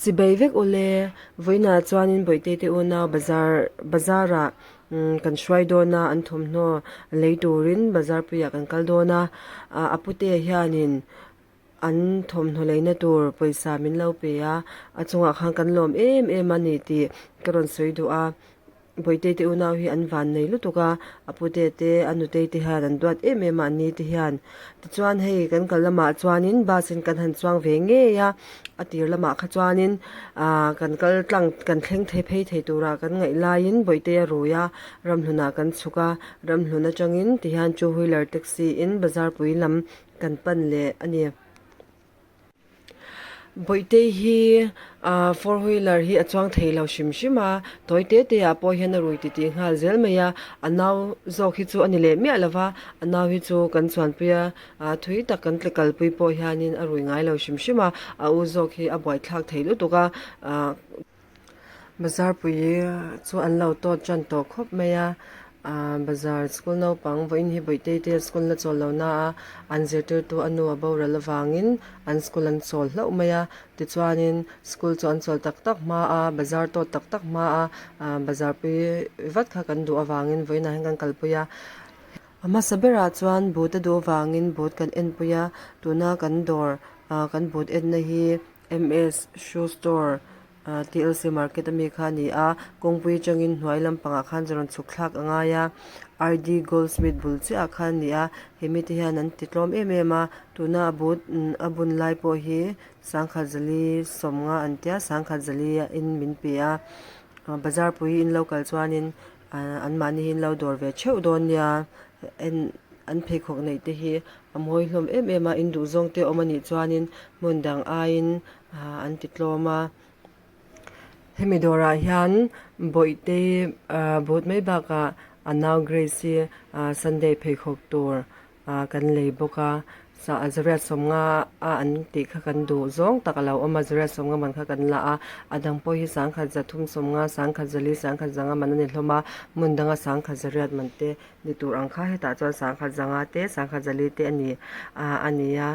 Chibei vek ule, vawiinah chuanin Bawihtei te unau bazar bazarah kan hruai dawn a, an thawmhnaw lei turin bazar puiah kan kal dawn a, a pute hianin an thawmhnaw leina tur pawisa min lo pe a, a chungah khan kan lawm em em a ni tih ka rawn sawi duh a. Bawihtei te unau hi an van nei lutuk a, a pute te a nutei te hian an duat em em a an ni te hian. Tichuan hei kan kal lamah chuanin bus in kan han chuang ve ngei a, a tir lamah kha chuanin ah kan kal tlang kan thleng thei phei thei tura kan ngaih laiin Bawihtei a rui a, ramhlunah kan chhuk a, ramhlun atangin tihian two wheeler taxi in bazar pui lam kan pan leh a ni. Bawihtei hi ah four wheeler hi a chuang thei lo hrim hrim a, tawi te te ah pawh hian a rui titih nghal zel mai a, a nau zawk hi chu a ni leh miah lo va, a nau hi chu kan chuanpui a, ah thui tak kan tla kalpui pawh hianin a rui ngai lo hrim hrim a, a u zawk hi a buaithlak thei lutuk a, ah. Bazar pui chu an lo tawt tan tawh khawp mai a ahh bazar school naupang vawiin hi bawihtei te school la chawl lo na a an zirtirtu a nu a boral avangin an school an chawl hlauh mai a tichuanin school chu an chawl tak tak hma a bazar tawt tak tak hma a ahh bazar pui vat kha kan duh avangin vawiinah hian kan kalpui a. A hmasa berah chuan boot a duh avangin boot kan enpui a tuna kan dawr ah kan boot enna hi M_S shoe store ah T_L_C market ami kha a ni a kawngpui atangin hnuai lampangah khan rawn chhuk thlak a ngai a R_D goldsmith bul chiah ah khan a ni a he mite hian an ti tlawm em em a tuna a but a bun lai pawh hi sangkhat zali sawmnga an tia sangkhat zali in min pe a bazar pui in lo kal chuanin ah anmahni hi an lo dawr ve theuh dawn nia en an pheikhawk neih te hi a mawi hlawm em em a in duh zawng te awm a nih chuanin hmun dang aiin ah an ti tlawm a hemi dawrah hian bawihte ah but mai bakah a nau grace hi ah sunday pheikhawk tur ah kan lei bawk a zariat sawmnga a an tih kha kan duh zawng tak a lo awm a zariat sawmnga man kha kan la a a dang pawh hi sangkhat zathum sawmnga sangkhat zali sangkhat zanga man a ni hlawm a hmun danga sangkhat zariat man te ni tur ang kha hetah chuan sangkhat zanga te sangkhat zali te a ni ah a ni a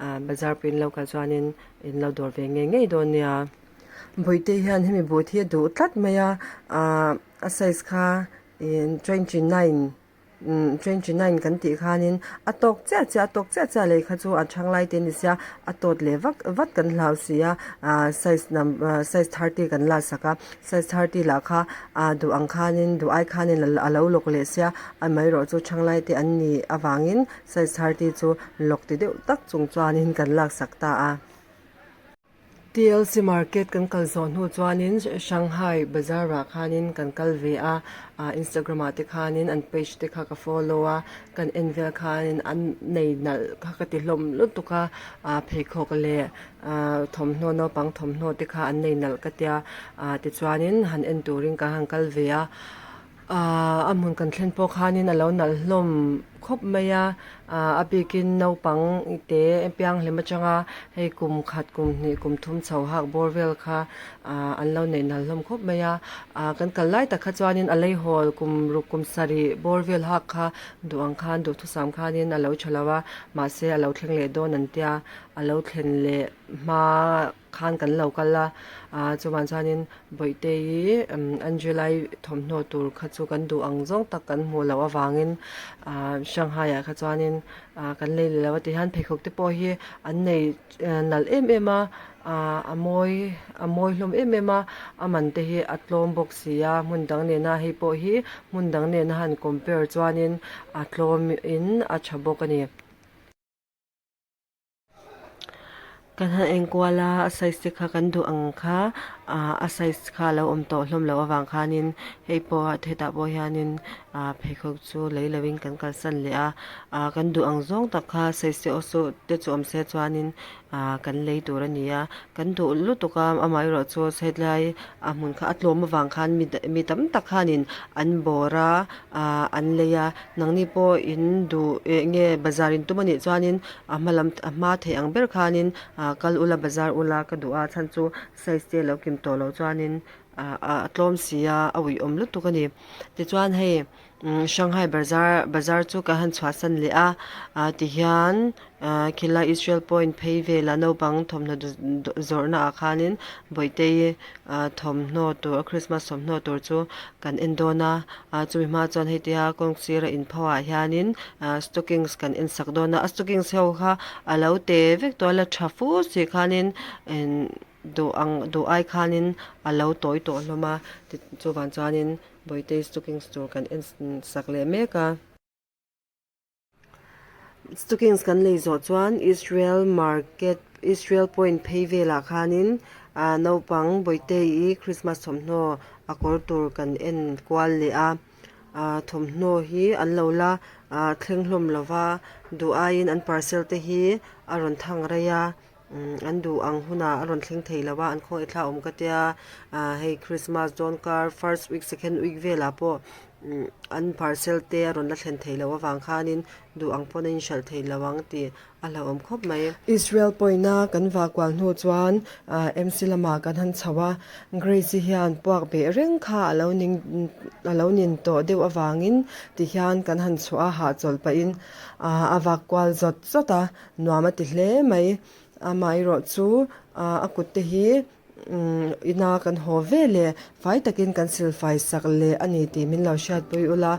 ah bazar pawh in lo kal chuanin in lo dawr ve ngei ngei dawn nia bawihte hian hemi but hi a duh tlat mai a ah a size kha ih 29 umm 29 kan tih khanin a tawk chiah chiah a tawk chiah chiah lei kha chu a thang lai te a ni sia a tawt leh vak vat kan hlau si a ah size number size 30 kan la sak a. Size 30 lah kha ah duh ang khanin duh ai khanin a lo lawk leh sia amaherawh chu thanglai te an nih avangin size 30 chu lawk ti deuh tak chung chuanin kan laksak ta a. TLC market kan kal zawh hnu chuanin Shanghai bazar ah khanin kan kal ve a ah Instagram ah te khanin an page te kha ka follow a kan en vel khanin an nei nalh kha ka ti hlawm lutuk a ah pheikhawk leh Ahh thawmhnaw naupang thawmhnaw te kha an nei nalh ka tia ah tichuanin han en turin ka han kal ve a ahh a hmun kan thlen pawh khanin a lo nalh hlawm khawp mai a ah a bikin naupang te pianghlim atanga hei kum khat kum hnih kum thum chho hak bawr vel kha ah an lo neih nalh hlawm khawp mai a ah kan kal lai tak kha chuanin a leihawl kum ruk kum sarih bawr vel hak kha duh ang khan duhthusam khanin a lo tha lo a mahse a lo thleng leh dawn an tia. A lo thlen leh hma khan kan lo kal a ah chuvan chuanin Bawihtei Angela-i thawmhnaw tur kha chu kan duh ang zawng tak kan hmuh loh avangin ah Shanghai ah kha chuanin ah kan lei leh lo a ti hian pheikhawk te pawh hi an nei nalh em em a ah a mawi a mawi hlawm em em a a man te hi a tlawm bawk si a hmun dang nena hei pawh hi hmun dang nena han compare chuanin a tlawm in a tha bawk a ni. Kan han enkual a a size te kha kan duh ang kha ah a size kha a lo awm tawh hlawm loh avang khanin hei pawh hetah pawh hianin ah pheikhawk chu lei lovin kan kalsan leh a ah kan duh ang zawng tak kha size te aw saw te chu awm se chuanin ah kan lei tur a ni a kan duh lutuk a amaherawh chu hetlai a hmun kha a tlawm avang khan mi mi tam tak khanin an bawr a ah an lei a. Nangni pawh in duh eh nge bazar in tum anih chuanin a hma lam a hma theih ang ber khanin ah kal ula bazar ula ka duh a chhan chu size te lo kim. famkim tawh loh chuanin ah a tlawm si a a uiawm lutuk a ni tichuan hei Shanghai bazar bazar chu kan han chhuahsan leh a ah tihian ah khilai Israel point phei velah naupang thawmhnaw zawrhna ah khanin Bawihtei ah thawmhnaw tur a Christmas thawmhnaw tur chu kan en dawn a ah chumi hma chuan hei tia kawng sira inpho ah hianin ah stockings kan en sak dawn a a stockings ho kha a lo te vek tawh a la tha fu si khanin duh ang duh ai khanin a lo tawi tawh hlawm a chuvang chuanin Bawihtei stockings tur kan en sak leh mek a. Stockings kan lei zawh chuan Israel market Israel point phei velah khanin ah naupang Bawihtei i Christmas thawmhnaw a kawr tur kan en kual leh a ah thawmhnaw hi an lo la ah thleng hlawm lova duh aiin an parcel te hi a rawn thang rei a umm an duh ang hunah a rawn thleng thei lo a an khawngaih thla awm ka tia ah hei Christmas dawn kar first week second week velah pawh umm an parcel te a rawn la thlen theih loh avang khanin duh ang pawn a inhralh thei lo ang tih a hlauhawm khawp mai. Israel point a kan vah kual hnu chuan ah M_C lamah kan han chho a Grace-i hian puak beh reng kha a lo ning a lo nin tawh deuh avangin tihian kan han chhuah a hahchawlh pahin ah a vak kual zawt zawt a. Nuam a ti hle mai. Amaherawh chu a kut te hi ina kan haw ve leh fai takin kan silfai sak leh a ni tih min lo hriatpui ula.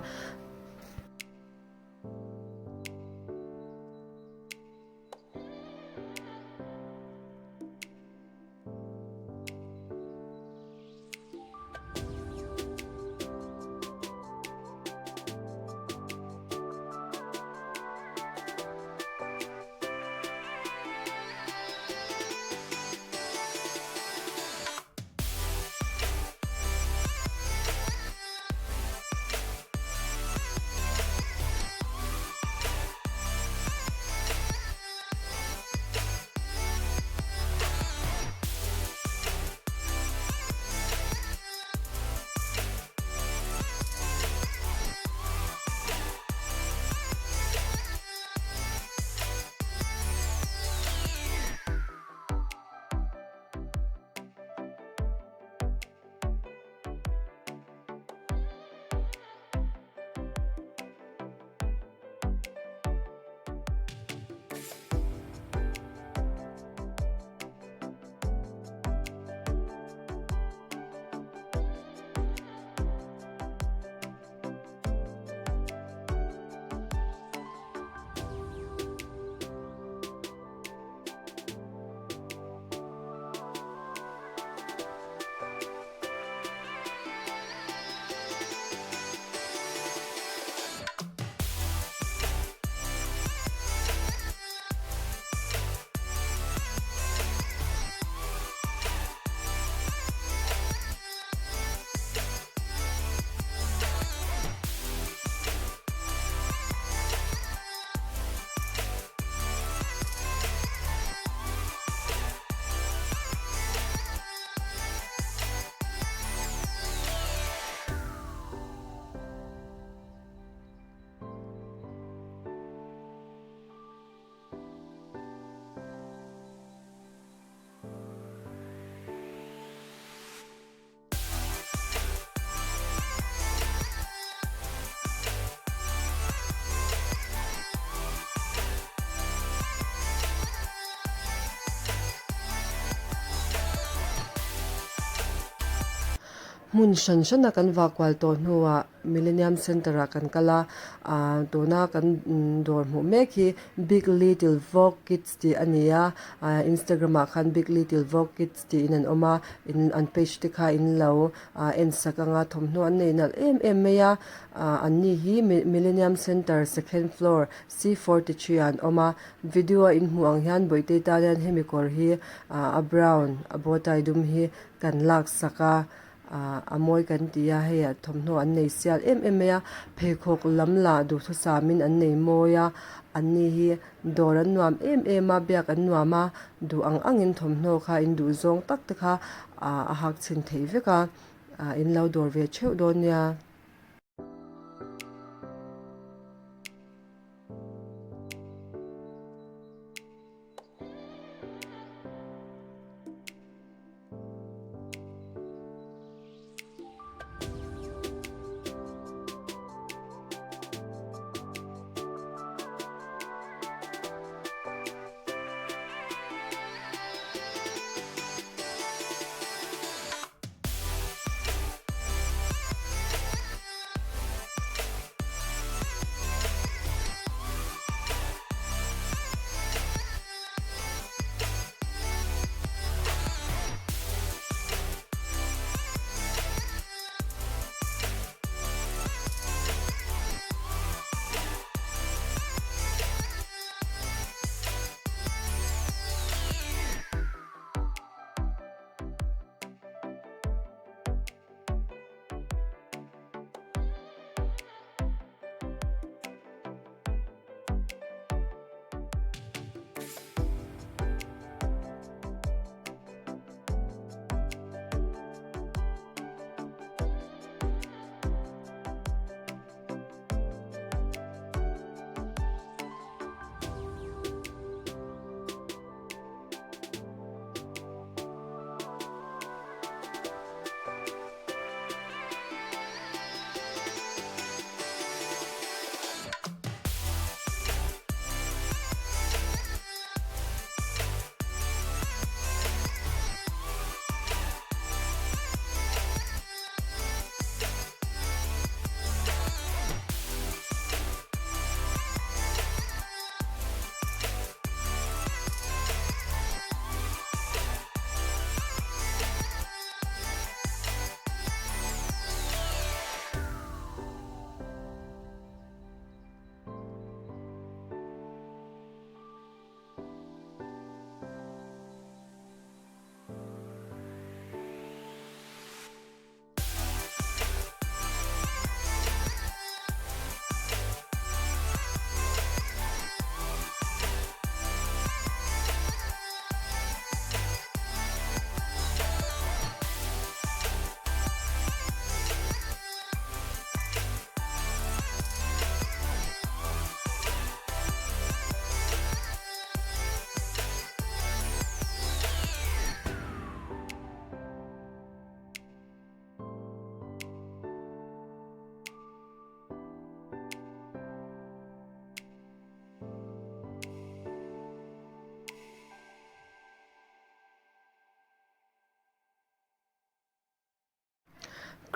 Hmun hran hrana kan vah kual tawh hnuah Millennium Centre ah kan kal a, ah tuna kan dawr hmuh mek hi Big Little Vogue Kids tih a ni a, ah Instagram ah khan Big Little Vogue Kids tiin an awm a, in an page te kha in lo ah en sak ang a, thawmhnaw an nei nalh em em mai a, ah an ni hi Millennium Centre second floor C 43 ah an awm a, video a in hmuh ang hian Bawihtei tan hian hemi kawr hi ah a brown a bow tie dum hi kan lak sak a ah a mawi kan ti a hei ah thawmhnaw an nei sial em em mai a pheikhawk lam lah duhthusam in an nei mawi a an ni hi dawr an nuam em em a biak an nuam a duh ang ang in thawmhnaw kha in duh zawng tak te kha ah a hak chhin theih vek a ah in lo dawr ve theuh dawn nia.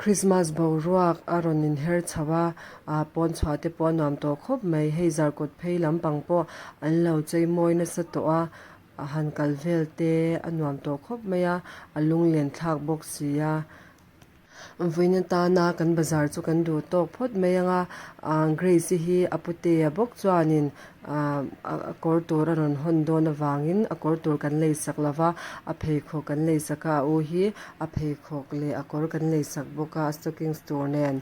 Christmas boruak a rawn in her chho a ah pawn chhuah te pawh a nuam tawh khawp mai hei zarkawt phei lampang pawh an lo chei mawi nasa tawh a a han kal vel te a nuam tawh khawp mai a a lunglen thlak bawk si a vawiin atana kan bazar chu kan duh tawk phawt mai ang a ah Grace i hi a putea bawk chuanin ah a kawr tur a rawn hawn dawn avangin a kawr tur kan lei sak lo va a pheikhawk kan lei sak a a u hi a pheikhawk leh a kawr kan lei sak bawk a a stockings tur nen.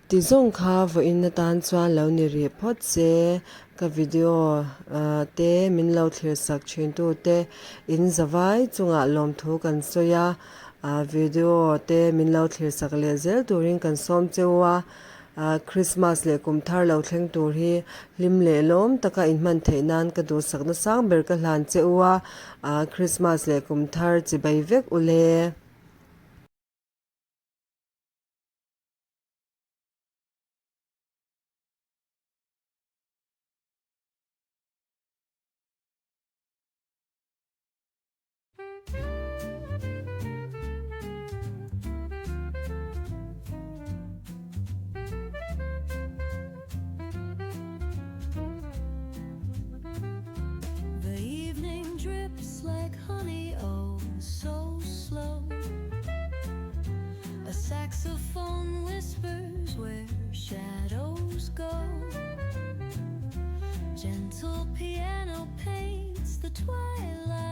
Ti zawng kha vawiin atan chuan lo ni rih phawt se ka video te min lo thlir sak thin tu te in zavai chungah lawmthu kan sawi a video te min lo thlir sak leh zel turin kan sawm cheu a Christmas leh kum thar lo thleng tur hi hlim leh lawm taka inhman theih nan ka duhsakna sang ber ka hlan che u a Christmas leh kum thar chibai vek u le. The evening drips like honey oh so slow A saxophone whispers where shadows go Gentle piano paints the twilight.